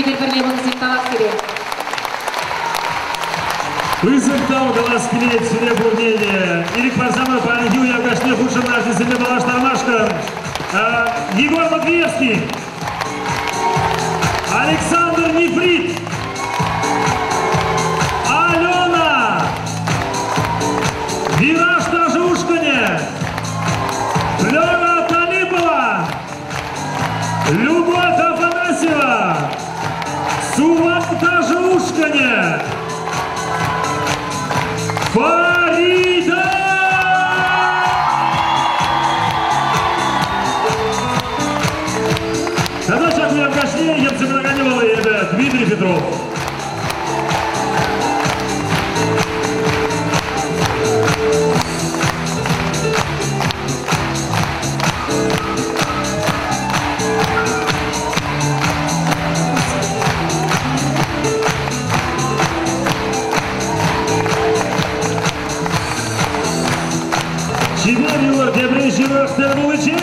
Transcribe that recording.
эпир пӗрле пулнисем тавах сире. Пысӑк тав калас килет сире пурне те. Ирӗк парсамӑр паянхи уяв каҫне хутшӑннӑ ачасемпе паллаштармашкӑн Егор Матвеевский, Александр Нефрит, Алена, Вираж ташӑ ушкӑнӗ, Флера Талипова, Любовь Афанасьева, Сувар ташӑ ушкӑнӗ, Фарида! Тата ҫак уяв каҫне ертсе пыраканӗ вӑл эпӗ, Дмитрий Петров. Чипер юлӑр, тепре ҫывӑх тӗл пуличчен!